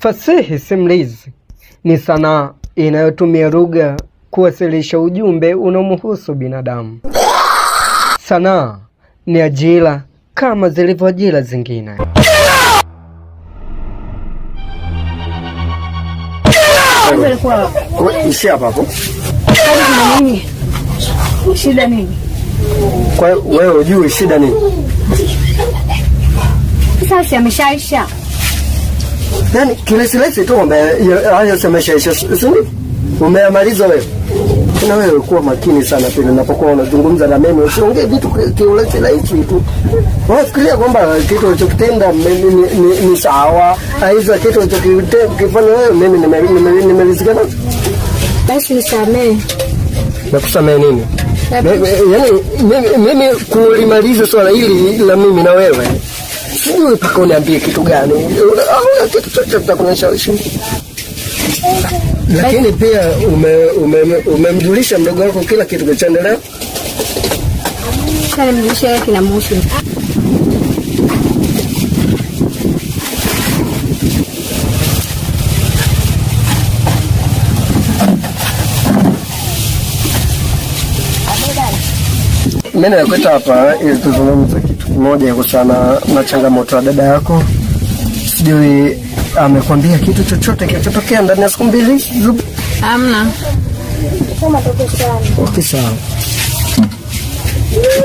Fasihi simulizi ni sanaa inayotumia lugha kuwasilisha ujumbe unaomhusu binadamu. Sanaa ni ajira kama zilivyo ajira zingine. Ishia hapo hapo. Shida nini? Kwa hiyo wewe hujui shida nini? Sasa ameshaisha. Yaani kirahisi tu kwamba hayo yameshaisha, si ndio? Umeyamaliza wewe. Na wewe kuwa makini sana pale unapokuwa unazungumza na mimi, usiongee vitu kiurahisi rahisi tu. Unafikiria kwamba kitu ulichokitenda ni sawa, aiza kitu ulichokifanya wewe mimi nimeridhika nacho. Basi nisamehe. Nakusamehe nini? Yaani mimi kulimaliza swala hili la mimi na wewe, sijui mpaka uniambie kitu gani, au kitu chochote cha kunishawishi. Lakini pia umemjulisha mdogo wako kila kitu kilichoendelea. Sasa nimjulishe yeye kinamhusu. Mimi nakuita hapa ili tuzungumze kitu kimoja kuhusiana na changamoto ya dada yako. Sijui amekwambia kitu chochote kilichotokea ndani ya siku mbili? Hamna. Okay, sawa.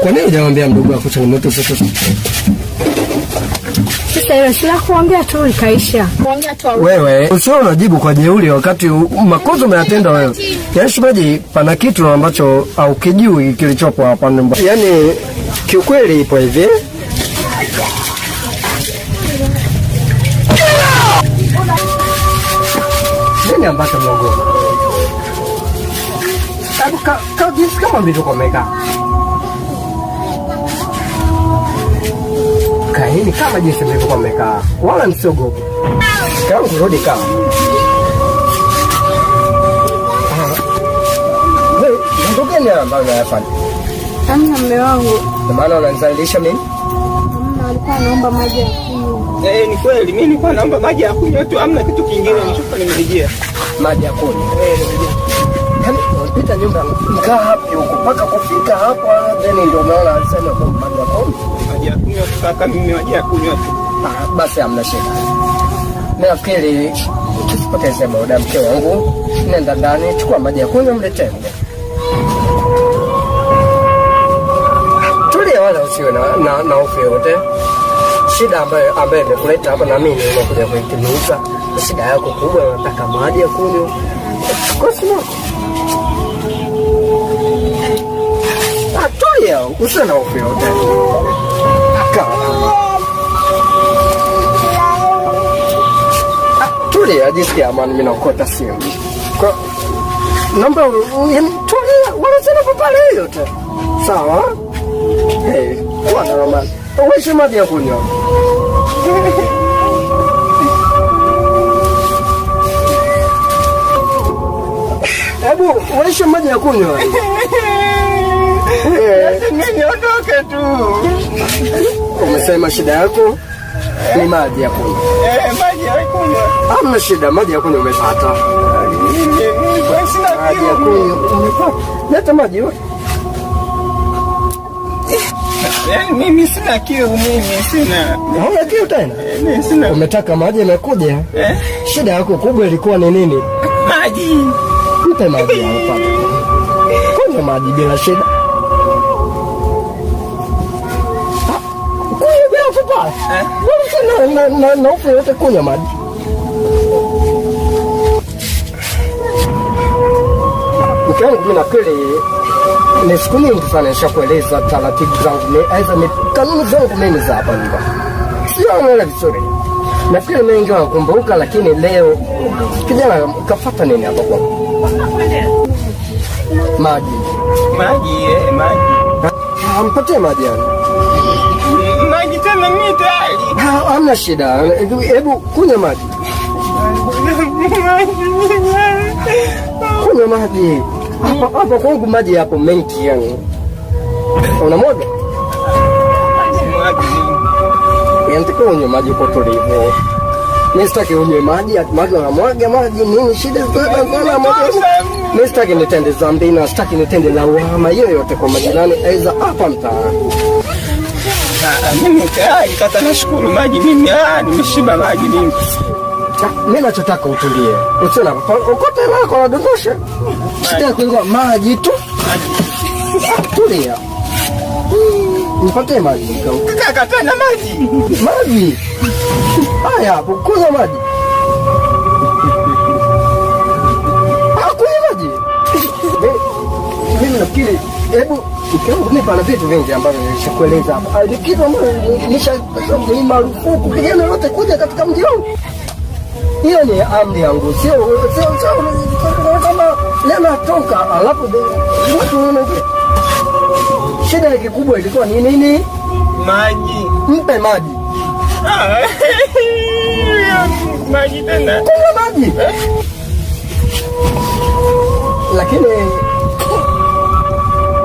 Kwa nini hujamwambia mdogo wako changamoto zote? Sasa ile si la kuongea tu ikaisha. Kuongea tu. Wewe usio unajibu kwa jeuri wakati makosa umeyatenda wewe. Yaani shemeji, pana kitu ambacho haukijui kilichopo hapa nyumbani. Yaani kiukweli ipo hivi. Nini ambacho mnaogopa? Hebu ka jinsi kama mlivyokuwa mmekaa. Kaeni kama jinsi mlivyokuwa mmekaa, wala msiogope. Kama kurudi kaa. Wewe, mambo gani haya ambayo unayafanya? Hamna mume wangu. Ndio maana unanizalilisha mimi? Hamna, alikuwa anaomba maji ya kunywa. Eh, ni kweli mimi nilikuwa naomba maji ya kunywa tu, hamna kitu kingine nilichokuwa nimerejea. Maji ya kunywa. Eh, nimerejea. Yaani unapita nyumba mkaa hapi huko mpaka kufika hapa then ndio umeona alisema kwamba maji ya kunywa. Maji ya kunywa tu kaka, mimi maji ya kunywa tu. Ah, basi hamna shida. Mimi nafikiri tusipoteze muda, mke wangu. Nenda ndani, chukua maji ya kunywa mletee. Tulia wala usiwe na hofu yoyote. Shida ambayo imekuleta hapa na mimi nimekuja kuitimiza. Shida yako kubwa, unataka maji ya kunywa. Chukua simu yako. Ah, tulia, usiwe na hofu yoyote. Kaa. Ah, tulia, jisikia amani, mimi naokota simu. Kwa naomba yaani tulia, wala usiwe na pale yote. Sawa? Hey, kuwa na amani. Uishi maji ya kunywa. Hebu uishi maji ya kunywa. Mimi niondoke tu. Umesema shida yako ni maji ya kunywa. Eh, maji ya kunywa. Hamna shida, maji ya kunywa umepata. Mimi sina Maji ya kiu. kunywa umepata. Leta maji wewe. Yaani mimi sina kiu, mimi sina. Hauna kiu tena? Mimi sina. Umetaka maji yamekuja. Eh? Shida yako kubwa ilikuwa ni nini? Maji. Mpe maji hapo. Kunywa maji bila shida. Ah, kunywa bila kupala. Eh? Wewe na hofu yote, kunywa maji. Mke wangu, mimi nafikiri ni siku nyingi sana nishakueleza taratibu zangu, aidha ni kanuni zangu mimi za hapa nyumbani. Sio unaelewa vizuri. Nafikiri mengi wanakumbuka, lakini leo kijana kafuata nini hapa kwangu? Maji. Maji, maji. Mpatie maji yani. Maji tena mimi tayari. Hamna shida. Hebu kunywa maji. Kunywa maji. Hapa kwangu maji yapo mengi yani. Unamwaga? Maji. Yanatakiwa unywe maji kwa utulivu. Mimi sitaki unywe maji, maji wanamwaga maji, nini shida? Mimi sitaki nitende dhambi na sitaki nitende lawama yoyote kwa majirani aidha hapa mtaani. Mimi tayari kaka, nashukuru maji mimi, nimeshiba maji mimi. Mimi nachotaka utulie. Usiwe na okote lako wadondosha. Shida yako ilikuwa maji tu. Tulia. Nipatie maji. Kaka, tena maji. Maji. Haya hapo, kunywa maji. Kunywa maji. Mimi nafikiri hebu mimi pana vitu vingi ambavyo nilishakueleza hapa. Ni kitu ambacho ni marufuku kijana yote kuja katika mji wangu. Hiyo ni amri yangu, sio kama leo natoka alafu watu wanaongea. Shida yake kubwa ilikuwa ni nini? Maji. Mpe maji. Maji tena. Kunywa maji. Lakini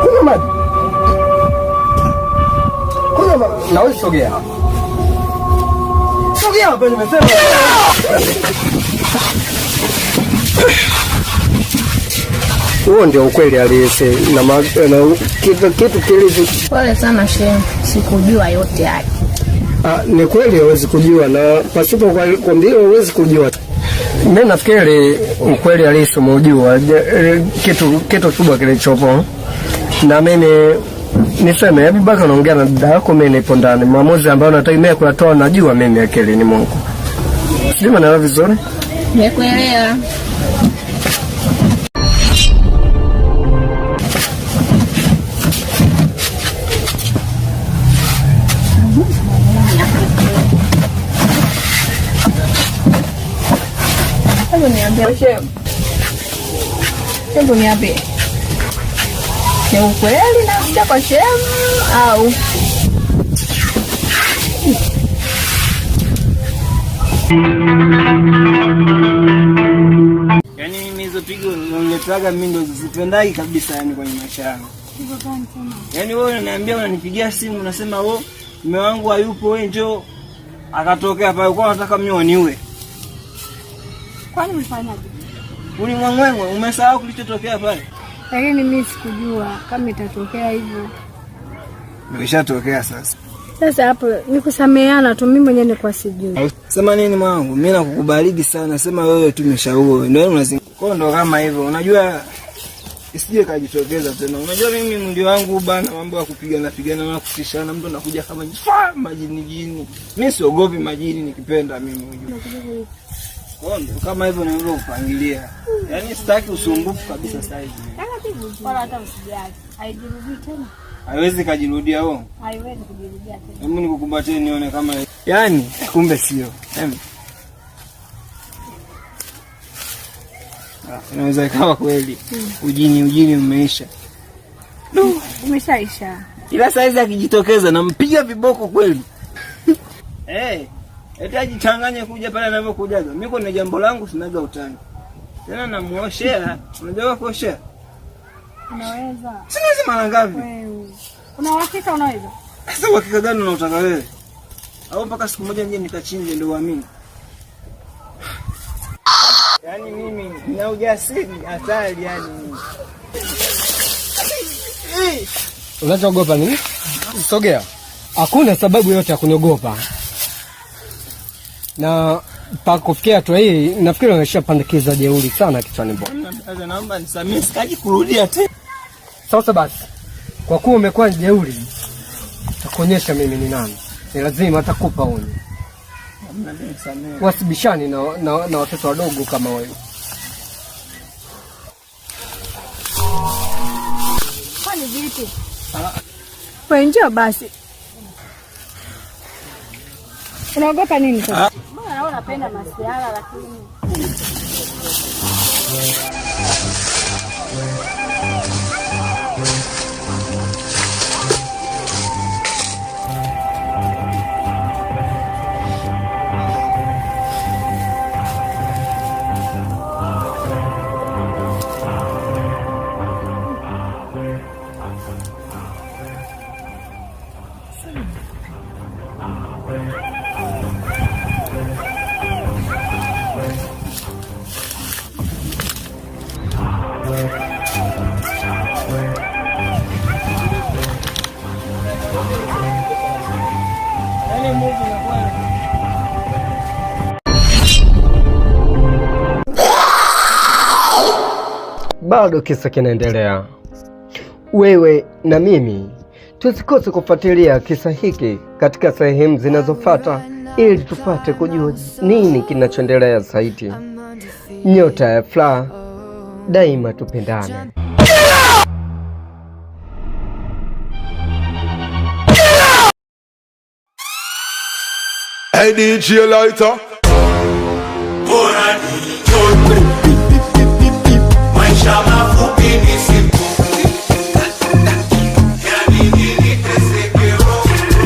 kunywa maji. Kunywa maji. Na wewe sogea hapa. Sogea hapa nimesema. Huo ndio ukweli halisi na kitu kilicho. Pole sana shehe, sikujua yote haya. Ni kweli huwezi kujua na pasipo kwambia huwezi kujua. Mimi nafikiri ukweli halisi umeujua, kitu kubwa kilichopo. Na mimi niseme, hebu baka unaongea na dada yako, mimi nipo ndani. Maamuzi ambayo nategemea kuyatoa najua mimi akili ni Mungu. Sijui unaelewa vizuri? Nimekuelewa. Hebu niambie shehe. Hebu niambie. Ni ukweli nasikia kwa shehe au? Yaani mimi hizo pigo uniletaga mimi ndo sipendagi kabisa yani kwenye maisha yangu. Yaani wewe unaniambia unanipigia simu unasema wewe mume wangu hayupo wewe njoo. Akatokea pale kwa unataka mimi waniue. Kwani ulifanyaje? Ulimwangwengwe umesahau kilichotokea pale? Lakini mimi sikujua kama itatokea hivyo. Imeshatokea sasa. Sasa hapo ni kusameheana tu, mimi mwenyewe nilikuwa sijui. Sema nini mwanangu? Mimi nakukubaliki sana. Sema wewe tu umeshaua. Ndio unazinga. Ndo kama hivyo. Unajua isije kajitokeza tena. Unajua mimi mwili wangu bana, mambo ya kupigana pigana na kutishana, mtu anakuja kama majini jini. Mimi siogopi majini nikipenda mimi unajua. Kwa ndo kama hivyo nilivyokupangilia. Yaani sitaki usumbufu kabisa sasa hivi. Wala hata usijali. Haijirudii tena. Haiwezi kajirudia huo. Haiwezi kujirudia tena. Hebu nikukumbatie nione kama yaani kumbe sio. Inaweza ikawa kweli. Ujini umeisha. Umeshaisha. Ila saizi akijitokeza nampiga viboko kweli. Eti ajichanganye kuja pale anavyokujaga. Mimi kuna jambo langu sinaga utani. Tena namuoshea. Unajua kuoshea? Unaweza. Sinaweza mara ngapi? Wewe. Una uhakika unaweza? Sasa uhakika gani unaotaka wewe? Au mpaka siku moja nje nikachinje ndio uamini? Yaani mimi nina ujasiri hatari yani. Unachoogopa nini? Sogea. Hakuna sababu yote ya kuniogopa. Na pa kufikia hatua hii nafikiri umeshapandikiza jeuri sana kichwani mwako. Sasa naomba nisamehe, sitaki kurudia tena. Sasa basi, kwa kuwa umekuwa jeuri, nitakuonyesha mimi ni nani. Ni lazima atakupa onyo. Wasibishani na watoto wadogo kama wewe. Kwani vipi? Wewe njoo basi. Unaogopa nini sasa? Mbona naona unapenda masiala lakini Bado kisa kinaendelea. Wewe na mimi tusikose kufuatilia kisa hiki katika sehemu zinazofuata ili tupate kujua nini kinachoendelea zaidi. Nyota ya Furaha, daima tupendane. Hey DJ Lighter. Bora nichote. Maisha mafupi ni